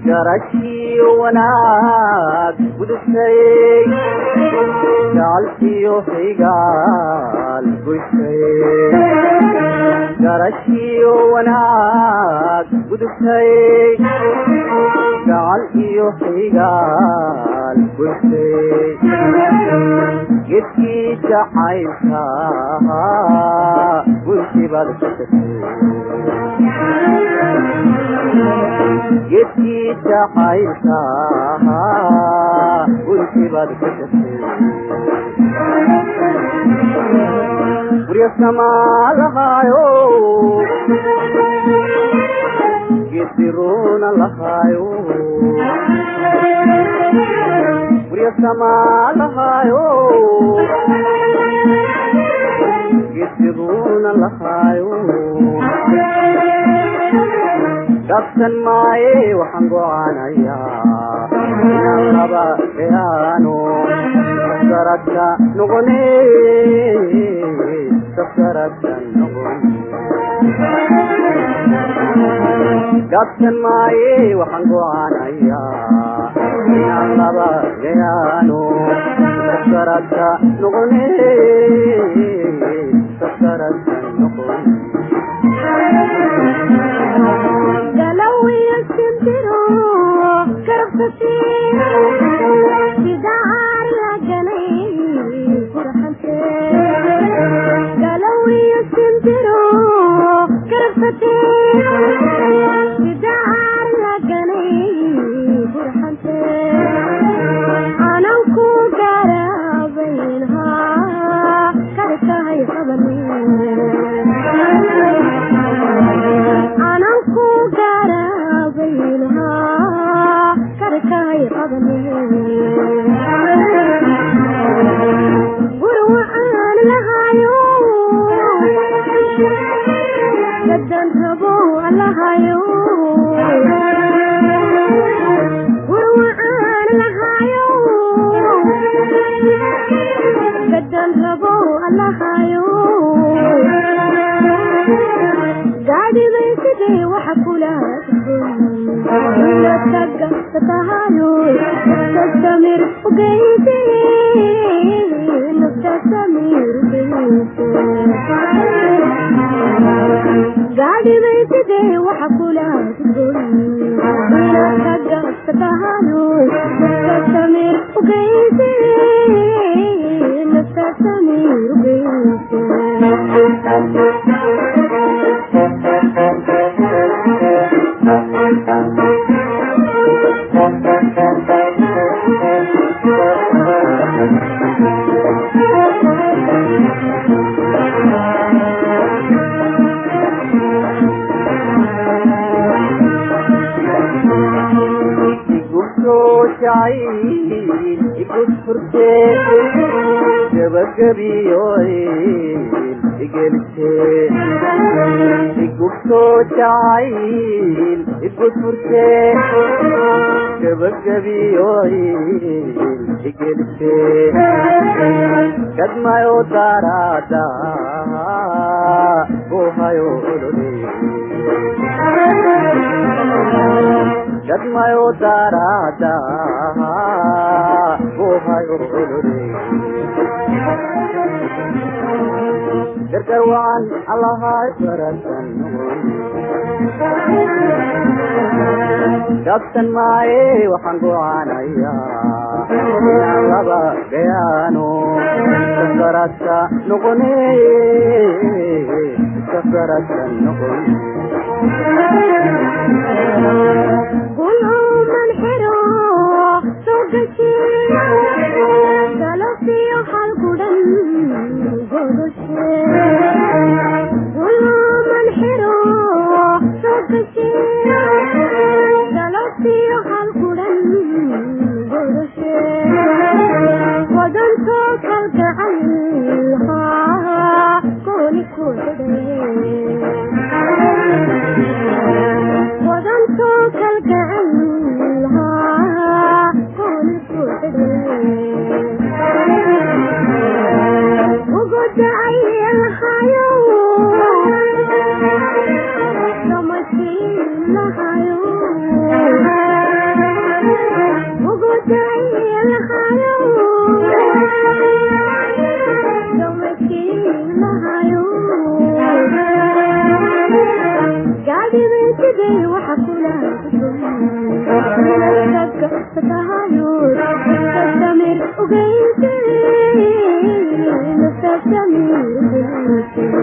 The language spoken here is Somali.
Garashii wanaag gudubtay, jacalkiyo xigaal goysay. Garashiyo wanaag gudubtay, gacal iyo xigaal goysay. Gedkii jacaylka gunti baad ka tagtay, gedkii jacaylka gunti baad ka tagtay. Guryo samaa lahaayo, geediruuna lahaayo. Guryo samaa lahaayo, geediruuna lahaayo. Gabsan maaye, waxaan go'aanayaa inaan laba gayaano safgaradka noqone, safgaradka noqone. Gabsan maaye, waxaan go'aanayaa inaan laba gayaano safgaradka noqone, safgaradka noqone. Galawiyo simbiro garabsatay sidaar la ganay qurxante. Galawiyo simbiro garabsatay sidaar la ganay qurxante. Anan ku garabaynhaa karkahay qabanin, anan ku garabaynhaa karkahay qabanin. Gurwacaan lahayo gadan rabo lahayo, gurwacaan lahayo gadan rabo lahayo. Gaadhibay sidee waxa kula taga tahayo, nafta samir ugeyse, nafta samir ugeyse. Gaadhibay sidee waxa kula taga tahayo, nafta samir ugeyse, nafta samir ugeyse. Igubto jacayl igud furte, gabagabiyoil igelte. Igubto jacayl igud furte, gabagabiyoil igelte. Kadmayo daraada gohayo olole, kadmayo daraada gohayo olole. Gargar wacan allahay baratan, gabsan maaye, waxaan go'aanayaa inaan laba gayaano safgaradka noqone, safgaradka noqone. Gulhuman xiro soo gashe galofiyo halgudhan godoshe. Gulhuman xiro soo gashe galofiyo halgudhan godoshe. Wadantoo kalgacal haa gooni Ku xidhay wadantoo kalgacal lahaa gooni ku xidhay ugu dacay lahayo dhamashiin lahayo ugu dacay lahayo dhamashiin lahayo gaadhibaysidee waxa kula samir ogeyse nafta samir ogeyse.